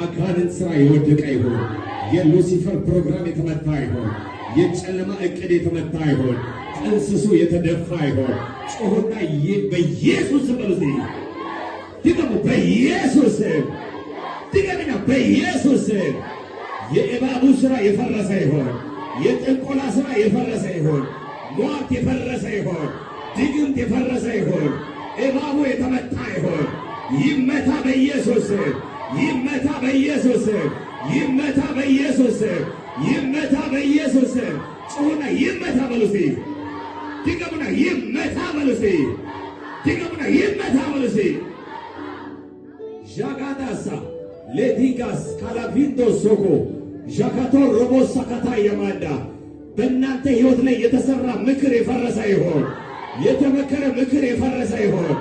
የአጋንንት ስራ የወደቀ ይሁን። የሉሲፈር ፕሮግራም የተመታ ይሁን። የጨለማ እቅድ የተመታ ይሁን። ጥንስሱ የተደፋ ይሁን። ጮሁና በኢየሱስ ስም በሉ እስቲ። ድገሙ። በኢየሱስ ስም ድገምና፣ በኢየሱስ ስም የእባቡ ስራ የፈረሰ ይሆን። የጥንቆላ ስራ የፈረሰ ይሆን። ሟርት የፈረሰ ይሆን። ድግምት የፈረሰ ይሆን። እባቡ የተመታ ይሆን። ይመታ በኢየሱስ ስም። ይመታ በኢየሱስ ስም። ይመታ በኢየሱስ ስም። ይመታ በኢየሱስ ስም። ጩሁና ይመታ በሉ እስቲ። ድገሙና ይመታ በሉ እስቲ። ድገሙና ይመታ በሉ እስቲ። ዣጋዳሳ ሌዲጋስ ካላቪንዶ ሶኮ ዣካቶ ሮቦሳ ካታ የማዳ በእናንተ ህይወት ላይ የተሰራ ምክር የፈረሰ ይሆን። የተመከረ ምክር የፈረሰ ይሆን።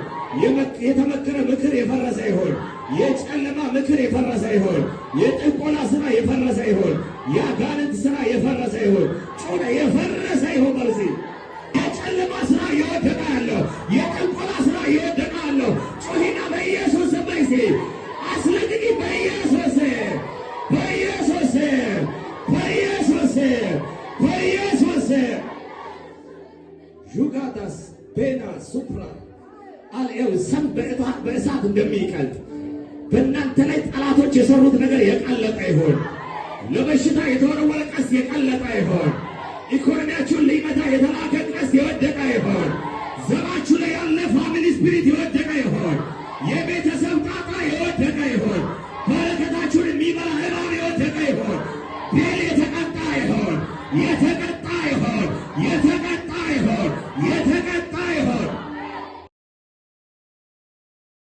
የተመከረ ምክር የፈረሰ ይሆን። የጨለማ ምክር የፈረሰ ይሆን። የጥንቆላ ስራ የፈረሰ ይሆን። የአጋንንት ስራ የፈረሰ ይሆን። ጮና የፈረሰ ይሆን። በርዚ የጨለማ ስራ እየወደቀ ያለው፣ የጥንቆላ ስራ እየወደቀ ያለው፣ ጩሂና በኢየሱስ ስም በይ እስቲ። አስለቅቂ በኢየሱስ ስም፣ በኢየሱስ ስም፣ በኢየሱስ ስም፣ በኢየሱስ ስም። ዡጋታስ ቤና ሱፕራ አልኤው ሰም በእሳት እንደሚቀልጥ በእናንተ ላይ ጠላቶች የሰሩት ነገር የቀለጠ ይሆን። ለበሽታ የተወረወረ ቀስት የቀለጠ ይሆን። ኢኮኖሚያችሁን ሊመታ የተላከ ቀስት የወደቀ ይሆን። ዘራችሁ ላይ ያለ family spirit የወደቀ ይሆን። የቤተ